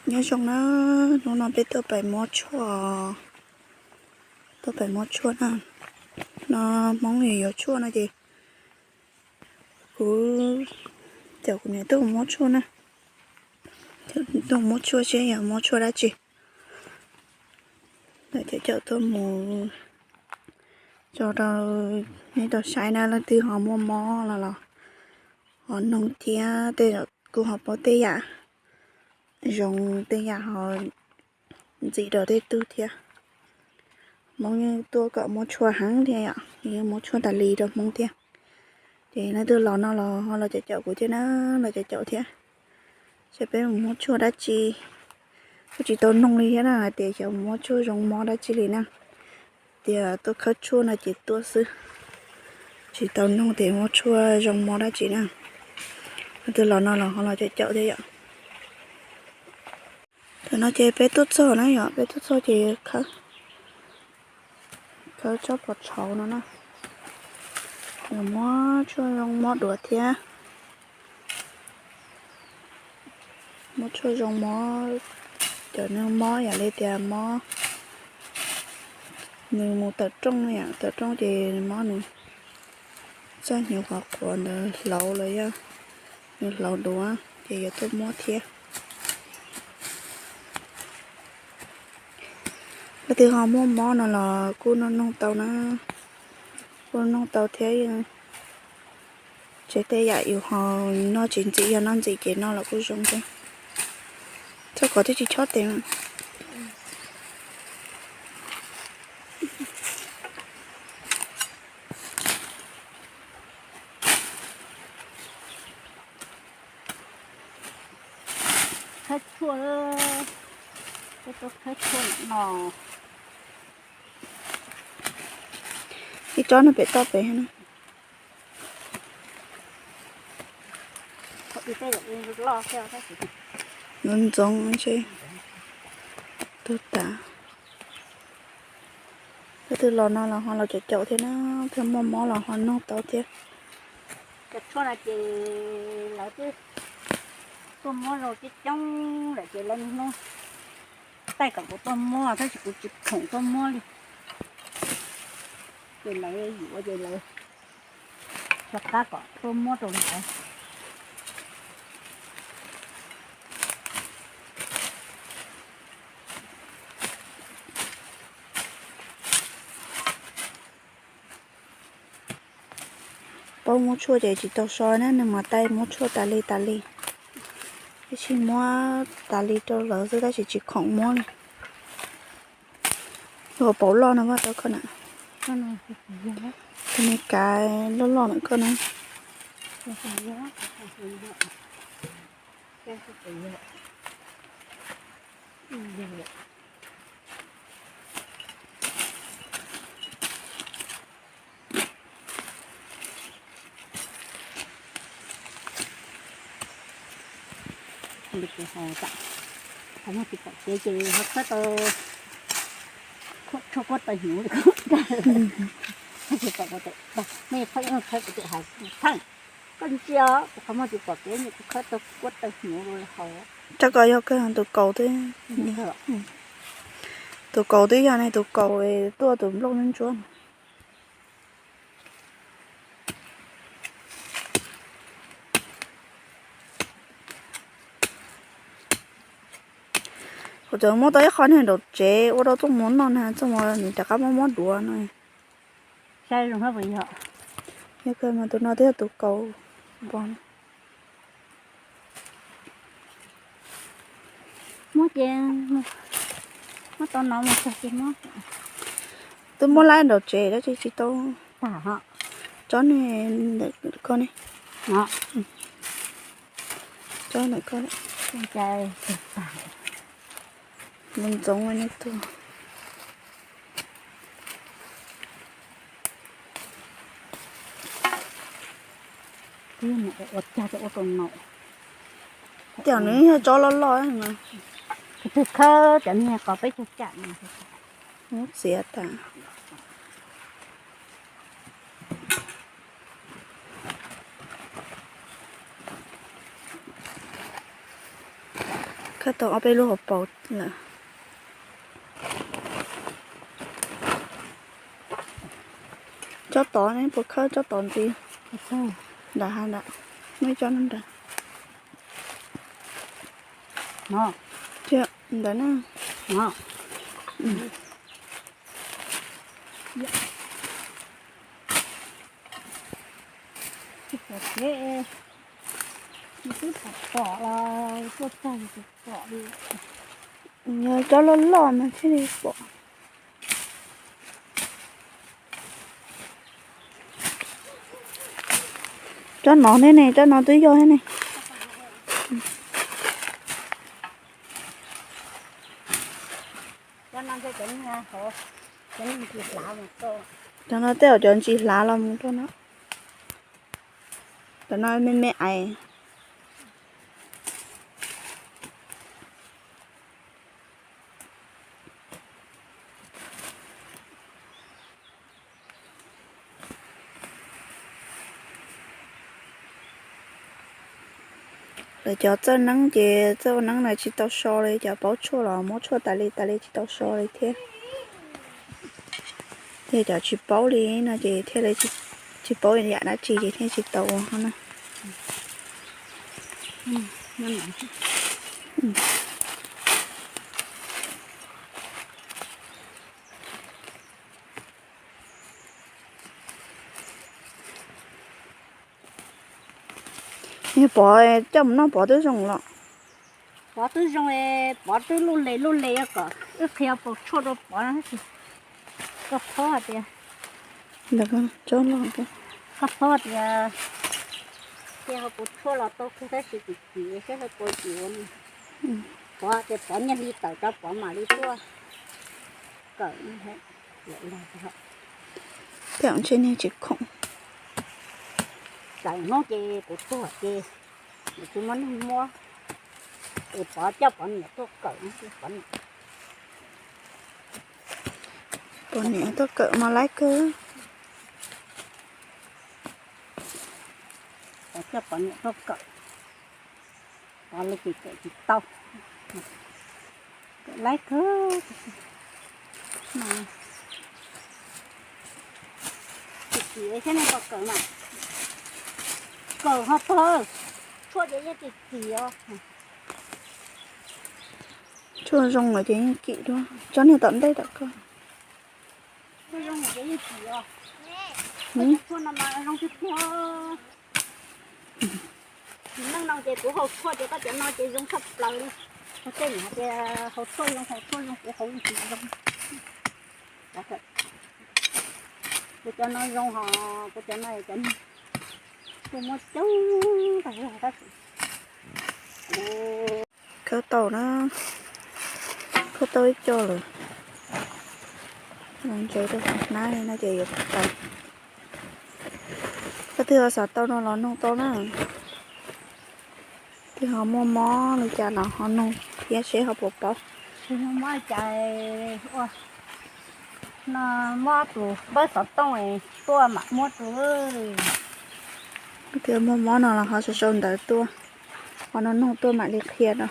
Nyob zoo na, hnub no peb tuaj pem muab tshuaj, tuaj pem muab tshuaj na. No Hmoob yuav yuav tshuaj no ces kuv, cov kuv niam tuaj muab tshuaj na, tuaj muab tshuaj seb yog muab tshuaj dab tsi. Lawv cov caum tuaj mus tso rau nej tau saib na, leej twg ho muaj mob los los ho noog thiab, tej kuj ho paub tej yam zoo tej yam ho ntxim rau tej tug thiab. Hmoob yeej tuaj kom muab tshuaj heev thiab yom, yeej muab tshuaj tas li rau Hmoob thiab. Ces leej twg los no los ho los caum caum kuv thiab na, los caum caum thiab. Seb peb mus muab tshuaj dab tsi, kuj tsis tau noog li thiab na, hais tias xyov muab tshuaj zoo mob dab tsi li na. Tias tuaj khawb tshuaj no ces tuaj xwb, tsis tau noog tias muab tshuaj zoo mob dab tsi na. Leej twg los no los ho los caum caum thiab yom. Thaum no ces peb tuaj txog na yom, peb tuaj txog ces khawb, khawb tsob pos tshauv no na, muab tshuaj zoo mob duav thiab. Muab tshuaj zoo mob, cov neeg mob yam li tias mob, nws mus tawm rooj yom, tawm rooj ces mob nws txoj hnyuv qhuav qhuav ntawd hlauv los yog nws hlauv duav ces yuav tuaj muab thiab. Leej twg ho muaj mob no los kuj noj noog tau na, kuj noj noog tau thiab. Ces tej yam yus ho noj tsis ntxim, yog noj ntxim ces noj los kuj zoo thiab. Txhob kov thiab tsis chob tes. Khawb tshuaj, peb tuaj khawb tshuaj no. Ib tsob no pem toj pem na. Ntxoov ntxoov ntshe tuag tas. Leej twg los no los ho los caum caum thiab na, leej twg muaj mob los ho noj tau thiab. Cov tshuaj no ces lawv twb tuaj muab zoo coob coob lawm ces lawv hnub taij kom kuv tuaj muab tab sis kuv tsis khoom tuaj muab li. Ces lawv yuav ces lawv rov qab kom tuaj muab rau lawv. Paub muab tshuaj ces tsis tau so na, nws mas taij muab tshuaj tas li tas li. Tab sis muab tas li rau lawv xwb tab sis tsis khoom muab li. Ua paum loj no vaj tau koj na. Tus me kav loj loj na koj na. Qhov muag tsis pom kev ces ho khawb tau tshuaj kuab taw hnyuv li. Tsis pom kuv tes, nej pheej khawb kuv tes hais pheej, koj ntsia kuv qhov muag tsis pom kev, kuv khawb tau kuab taw hnyuv li hauv. Rau koj yog kawg tus kaus twb, tus kaus twb yog ne, tus kaus tuaj tus nplooj ntsuab. Kuv tseem muab tau ib qho niag nraum tsev ua rau txoj muag noj na, txoj muag nws rov qab mob mob duav no. Saib zoo hab puas yog? Yog kawg mas tus no twb yog tus kaus npo. Muab ces, muab tau no mus txog ces muab. Twb muab laib nraum tsev dab tsi tsis tau. Tag ho. Tsob ne, ntawm koj ne. Tsob ntawm koj. Ntxoov ntxoov nej tuaj. Ua cag ua rau no. Cov nws yog tsob loj loj no. Tus khawb cov niag qos peb cag cam no. Muab txiav tas. Tau ob peb lub hauv paus lawm. Tsob tod ne, puas khawb tsob tod ntxiv? Ntawm ha ntawm, muaj ib tsob nrad. Ntawm na. Yog cov loj loj mas thiaj li pom. Cov no thiab ne, cov no twb yog thiab ne. Cov no tej zaum cov ntsis hlav los mus rau no. Cov no me me ais. Lawv cov txawj neeb ces txawj ua neeb na tsis tau so li, cov paub tshuaj los muab tshuaj tas li tas li tsis tau so li thiab. Ces cov tsis paub li no ces thiaj li tsis paub yam dab tsi ces thiaj tsis tau ua na. Yog Pov coj mus noj Pov twb zoo los? Pov twb zoo, Pov twb luj le luj le kom wb qhia paus tshuaj rau Pov, koj phob tias, koj phob tias qhia hauv paus tshuaj los tau kawg tab sis tsis tsim saib ho puas tsim ua. Pov tias Pov nyiaj hli tawm tso Pov mam li tuaj kawm. Tej zaum ntshe niag tsis khoom. Tawm hnub ces kuv tuag ces kuv tsis muaj neeg muab, es Pov coj Pov niam tuaj kawm. Pov niam tuaj kawm mas laib kawg. Pov coj Pov niam tuaj kawm, Pov lawv ces kawm tsis tau. Kawm laib kawg. Tsis tsim saib nej puas kawm mas. Kawm ho pawg, tshuaj ces yeej tsis tsim os. Tshuaj zoo lawm ces yeej kim dua, tsob niag tom ntej tom koj. Tshuaj zoo lawm ces yeej tsim os. Tshuaj no mas zoo tiag tiag. Neej no ces kuv haus tshuaj ces koj cov no ces zoo tshaj plaws li. Koj tej niam hais tias haus tshuaj zoo, haus tshuaj zoo, kuv haus yeej tsis zoo. Kuv cov no zoo hos kuv cov no cov kuv muab coob tag zog tab sis kuv khawb tau na, khawb tau ib co lawm. Los ntsev rau qhov hnab li no ces yuav tau. Koj twb ho xav tau no los nug tau na. Twb ho muaj mob li cas los ho nug thiab seb ho puas paub. Tsis muaj mob li cas, ua no muab tus npawb xov tooj tuaj mam muab rau. Twb muaj mob no los ho sau sau ntawv tuaj, ho nug nug tuaj mam li qhia no.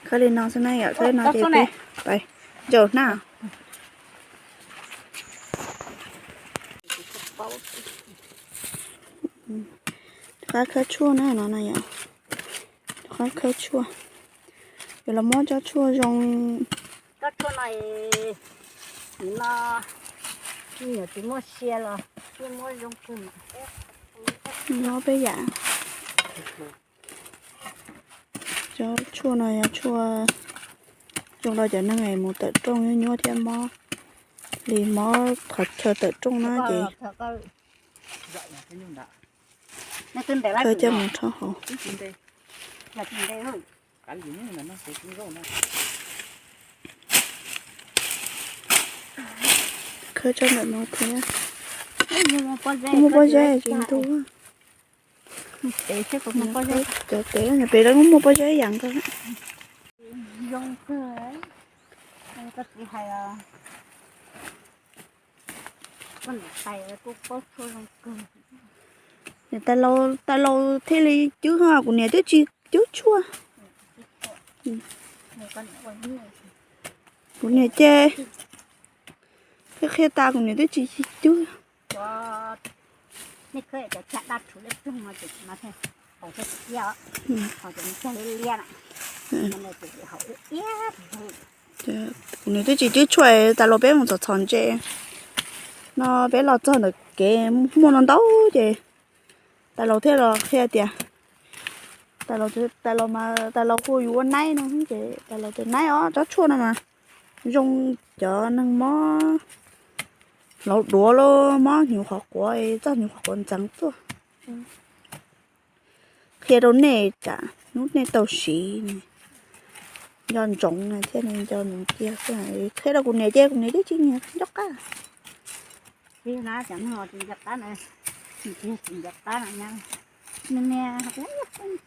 Khawb li no xwb na yom, khawb li no ces peb pais zaum hnab. Rov qab khawb tshuaj na no no yom. Rov qab khawb tshuaj. Yuav los muab tsob tshuaj zoo. Tsob tshuaj no, nim no me nyuam tsis muaj sia los yeej muab zoo kawg. Nyob peb yam. Tsob tshuaj no yog tshuaj zoo rau cov neeg es mus tawm rooj nyuaj nyuaj thiab mob li mob qhov chaw tawm rooj na ces khawb coj mus rhaub hauv. Khawb tsob ntawm no thiab. Muaj pob zeb tsis ntuj. Cov pem, pem lawv muaj pob zeb yam nkaus. Tais laus thiaj li cub, kuv niam twb tsis cub tshuaj. Kuv niam ces qhia tas kuv niam twb tsis cub. Kuv niam twb tsis cub tshuaj, tas los peb mus txhom txhom ntses no, peb los txog ntawm kev muaj no ntau ces tais laus thiaj los qhia tias, tais laus, tais laus mas tais laus hu yus ua naib no ces tais laus tias naib os, tsob tshuaj no mas zoo cov neeg mob hlauv duav los mob hnyuv qhov quav, txoj hnyuv qhov quav ntxeev tuaj. Qhia rau nej tsam hnub nej tau siv nco ntsoov thiab nco ntsoov cia xwb. Qhia rau kuv niam ces kuv niam twb tsis nyiam, nco qab. Tsis nco qab, tsis nco qab,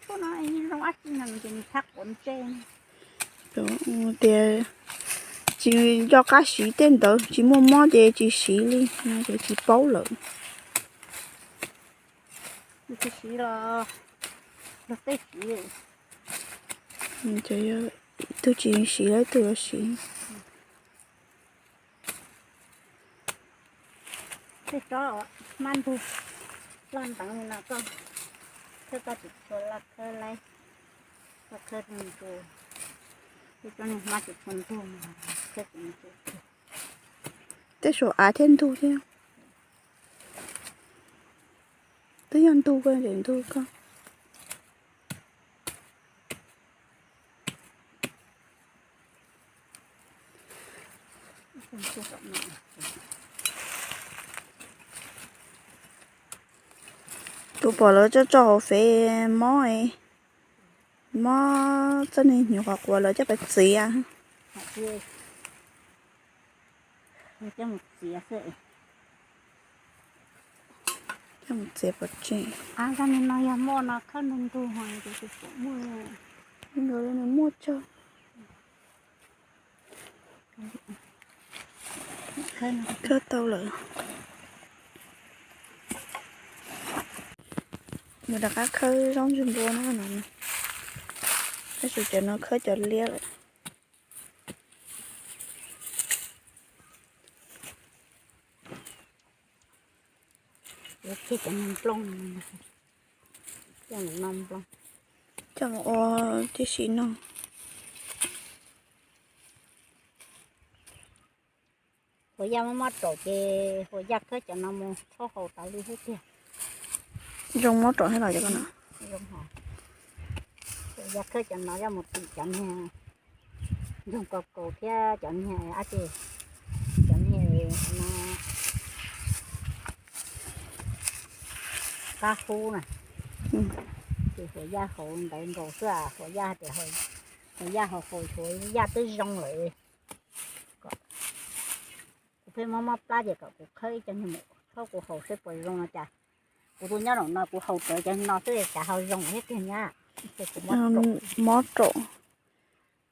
tshuaj no zoo dab tsi no ces nws tshab quav ntse. Tias tsis nco qab siv tej ntawd, tsis muaj mob ces tsis siv li no ces tsis paub lawm. Tsis siv los luag tej siv. Tus tsis siv los tus yuav siv. Tej tsob hmab ntug loj nteev li no koj, koj tsis tshua laj khawb laib, koj khawb ntug, tej tsob niag hmab tsis tshua ntug, khawb ntug. Tej suav av thiab ntug thiab. Twb yog ntug koj, ntug koj. Kuv pom lawv tso tso hauv fem mob, mob txoj niag hnyuv qhov quav lawv coj pais txiav. Coj mus txiav pov tseg. Nws muaj tsawg. Khawb tau lawm. Mus rov qab khawb zaub ntseg npua no no. Tab sis cov no khawb cov liab lawm. Coj mus ua tib si no. Huas yaj mob mob raum ces huas yaj khawb cov no mus rhaub haus tas li xwb tiag. Zoo mob raum thiab los cov ko no. Huas yaj khawb cov no coj mus tim cov niag ntsoog ko kaus thiab cov niag ab tsi, cov niag no qab hub na. Ces huas yaj haus ntawd nkaus xwb, huas yaj tias huas yaj haus haus huas yaj twb zoo lawm. Kuv pheej mob mob plab ces kom kuv khawb ib co niag mus rhaub kuv haus seb puas zoo no cas. Kuv tuaj nyob nram no kuv haus rawv cov no xwb cas ho zoo thiab tiag nyab. Mob raum.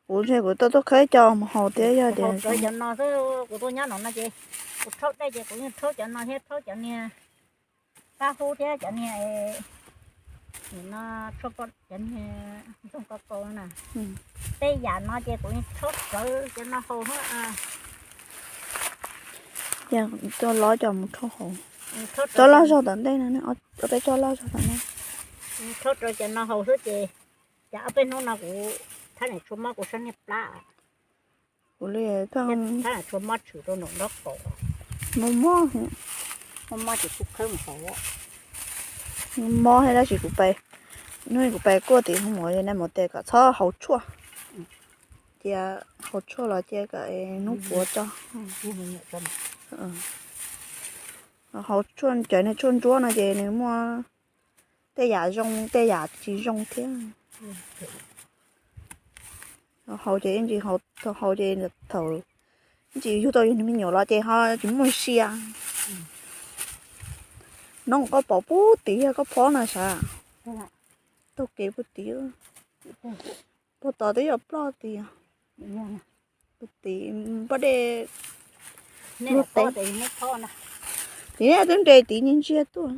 Kuv ntshe kuv tuaj tuaj khawb ib co mus haus thiab yog tias haus rawv cov no xwb, kuv tuaj nyob nram no ces kuv rhaub dej ces kuv yeej rhaub cov no thiab rhaub cov niag qab hub thiab cov niag, no, cov niag ntsoog ko kaus na. Tej yam no ces kuv yeej rhaub rawv cov no haus. Coj loj coj mus rhaub haus. Coj loj zog tom ntej no, ob peb coj loj zog tom ntej. Rhaub rawv cov no haus xwb ces cas ob peb hnub no kuv thab niam tshuav mob kuv sab niag plab. Kuv li thab niam tshuav mob tshwm rau nram nraub qaum. Mob mob, mob mob ces kuv khawb mus haus. Mob thiab tab sis kuv pais, hnub kuv pais kuaj tim hoob mov, nais mov tias kom txhob haus tshuaj, cia haus tshuaj los cia kom hnub puav tso. Haus tshuaj, cov niag tshuaj ntsuab no ces nws muaj tej yam zoo tej yam tsis zoo thiab. Haus ces ib ntsis haus, haus ces thaum ib ntsis yug tau yus niag me nyuam los ces ho tsis muaj sia. Nov koj pom puag tid, koj phob no sav, taug kev puag tid, puag tod twb yog ploj tid, puag tid pob dej luaj teb. Tim nej twb nres tid nyiag ntsiag tuaj.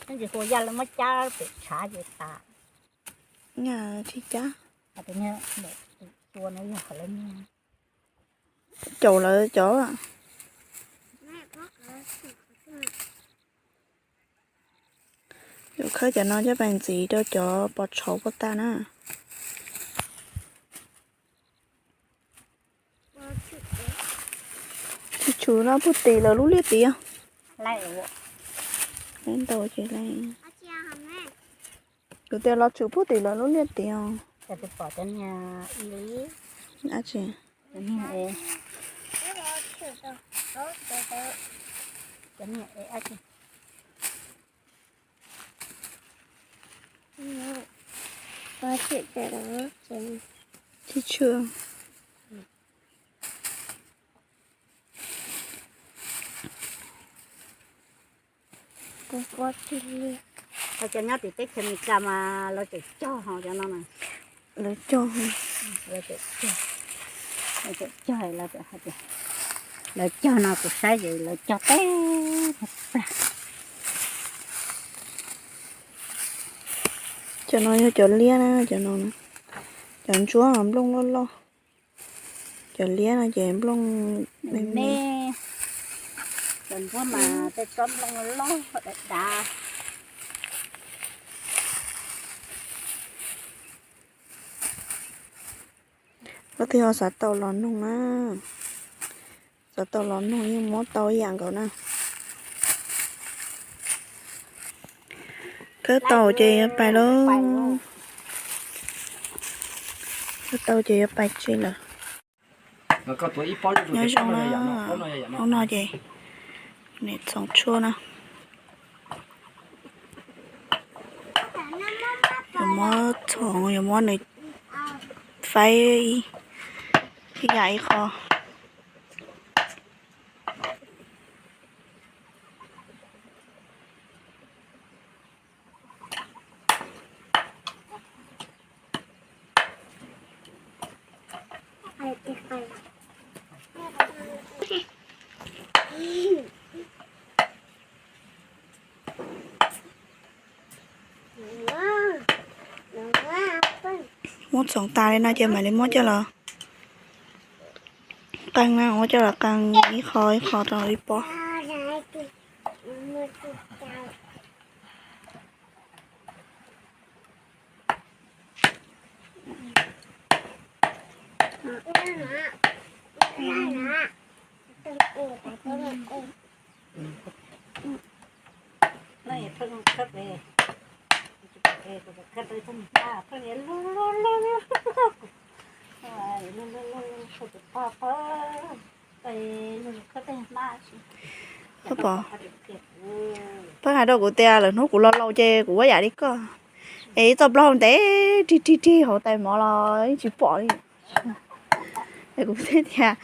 Ntsis hu yaj lawv muab cab pem tshav ces tas. Nyaj tsis cab. Tus cua no yog qhov lawv caum lawv cov. Yuav khawb cov no coj pais ntxiv rau cov pos tshauv puas tag na. Tsis tshum no puag tim lawv lub liaj tid. Ntau ces kuv tias los tshum puag tim lawv lub liaj tid os. Tsis tshum. Cov nyob tim teb chaws Amelikas mas lawv tseem cog ho cov no na. Lawv cog, lawv tseem cog, lawv tseem cog, lawv tseem hais tias lawv cog no kuv saib ces lawv cog teb plag. Cov no yog cov liab na, cov no, cov ntsuab nplooj loj loj. Cov liab no ces nplooj me me. Cov ntsuab mas tej tsob nplooj loj loj dav dav. Leej twg ho xav tau los nug na, xav tau los nug yeej muab tau ib yam nkaus na. Khawb tau ces yuav pais lauj. Khawb tau ces yuav pais tsev lawm. Nyob zoo na, hnub no ces niam txhoov tshuaj na. Yuav muab txhoov, yuav muab nws faib ib yam ib qho. Muab txhoov tas li no ces mam li muab coj los qee na, muab coj los qee ib qho ib qho rau ib pob. Pab hais rau kuv tias lwm hnub kuv laus laus ces kuv ua yam li koj, es ib txoj plaub hau ntev rig rig rig hauv tais mov los yeej tsis pom li. Es kuv thiaj tias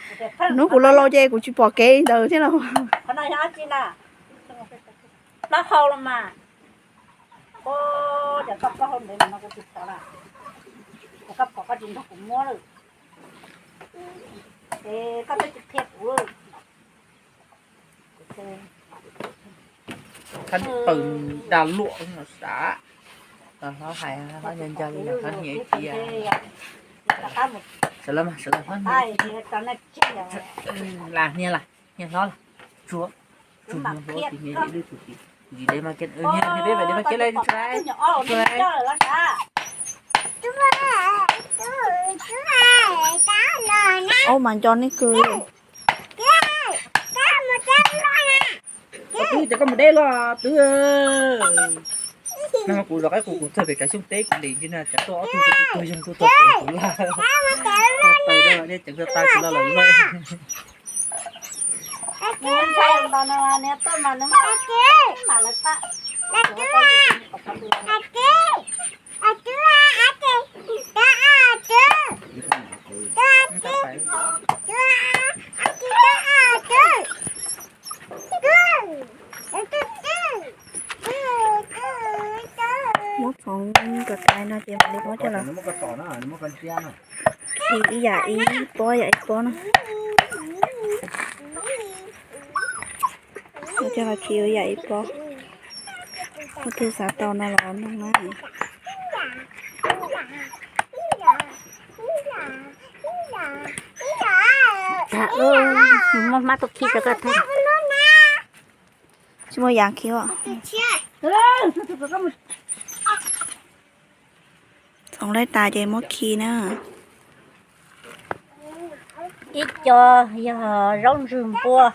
hnub kuv laus laus ces kuv tsis pom kev li ntawd thiab lauj. Plaub hau los mas, ua cas koj plaub hau ntev no kuv tsis pom lawm, es koj pom koj tsis nrog kuv muab lawm, es koj twb tsis qhia kuv lawm. Thab niam pawg dag luam no sav, hlob hais hlob nco nco li los hlob hnia ib tiag. Sawv los mas sawv los hlob hnia, las hnia las hnia hlob las, tsuag tsuag hnia hlob tis hnia ib lwj tus tis, ntsis deb mas kiag hnia hnia peb pem deb mas kiag lawm tsuag tsuag. Ob mas nco nej kawg. Twb ces koj mus deb los twb. No kuv zov qaib qus kuv txog pem kav xyoob teb kuv ntes ntsis na cas tuaj ob tug tuag yeeg tuaj tuag pem kuv lawm. Tuaj taw dej ceev tuaj taw kuv lawm lawm lawm. Muab txhoov kom tas no ces mam li muab coj los. Khi ib yam ib pob yam ib pob na. Muab coj los khi ib yam ib pob. Muab twg xav tau no los noog na. Muab hmab tuaj khi rau koj thaij. Tsis muaj yam khi os. Txhoov laib tas ces muab khi na. Ib co yog zaub ntswg npua,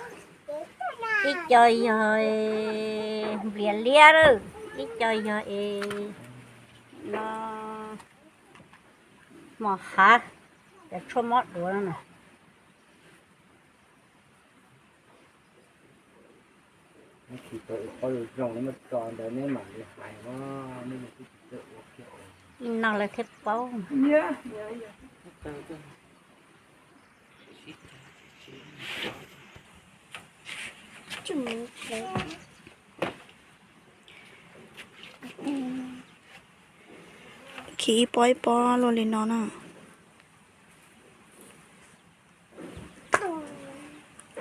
ib co yog nplias liab, ib co yog es no mos hav, cov tshuaj mob duav no na. Ib no lawv thiaj paub. Khi ib pob ib pob luaj li no na.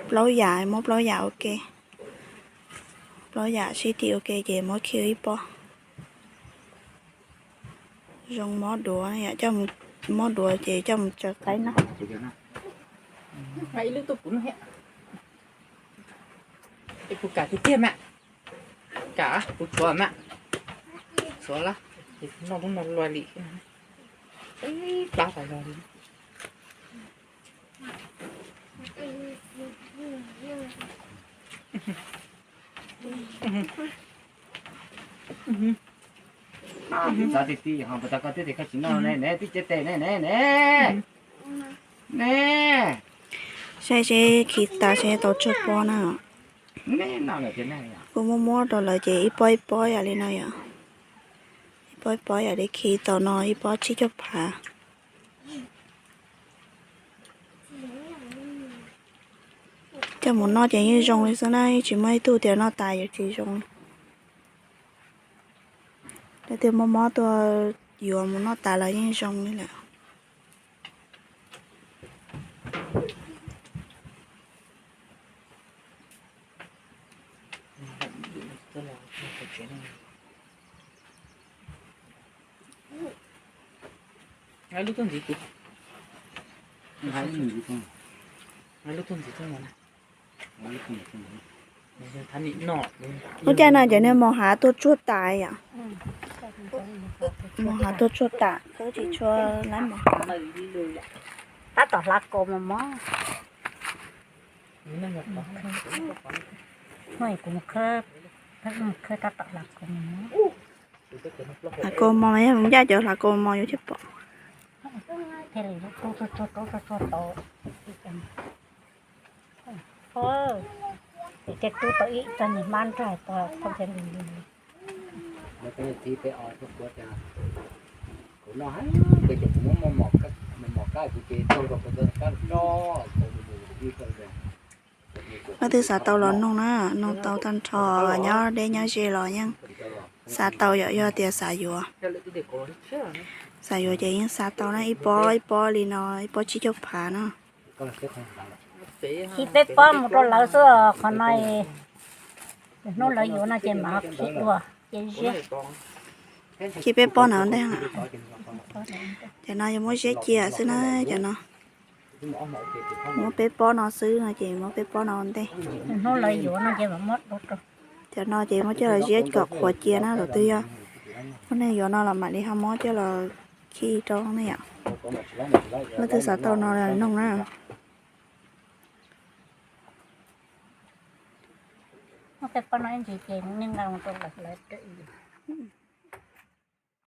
Plaub yam, muab plaub yam ua ke. Plaub yam sib tim ua ke ces muab khi ib pob. Zoo mob duav, yam coj mus mob duav ces coj mus tsaws qaib na. Ib lub tuaj kuv noj thiab. Es kuv kam tiag tiag mas. Kam kuv tshuav mas. Tshuav lawm, noj lub no luag li. Ib plab tas zog li. Txav ti ti ho puas tas koj twb tias koj tsis noj ne, ne twb cev tes ne, ne, ne, ne. Saib seb khi tas seb tau tsawg pob na. Kuv muab muab rau lawv ces ib pob ib pob yam li no yom. Ib pob ib pob yam li khi tau no ib pob tsib caug phav. Coj mus noj ces yeej zoo li xwb na, yeej tsis muaj ib tug tias noj tas yuav tsis zoo li. Lawv tias mob mob tuaj yuav mus noj tas los yeej zoo li lawm. Lub tuaj ntxiv kuv. Lub tuaj ntxiv tuaj ntxiv. Ua cas no cov niag mos hav tuaj tsuag tas yom? Mos hav tuaj tsuag tas, twb tsis tshua laib mos hav. Tab tom hlav kaus mos mos. Kuv mus khawb, tab tom hlav kaus mos. Hlav kaus mos, yog ncaj cov hlav kaus mos yuav thiaj pom. Ces tu tau ib tag niag hmab nrog tau thoob thiab li li. Leej twg xav tau los noog na, noog tau tag nrho, nyob deb nyob ze los yeej xav tau yom, yog tias xav yuav. Xav yuav ces yeej xav tau na, ib pob ib pob li no, ib pob tsib caug phav na. Khi peb pob mus rau lawv xwb, qhov no hnub lawv yuav no ces mam khi dua ces ziab. Khi peb pob no ntej. Cov no yuav muab ziab cia xwb na, cov no. Muab peb pob no xwb no ces muab peb pob no ntej. Hnub lawv yuav no ces mam muab dua rau. Cov no ces muab coj los ziab kom qhuav cia na, thaum twg yog muaj neeg yuav no los mam li ho muab coj los khi rau ne yom. Leej twg xav tau no noog na. Muab peb pob no ib ntsis ces nej nqa mus rau lawv, lawv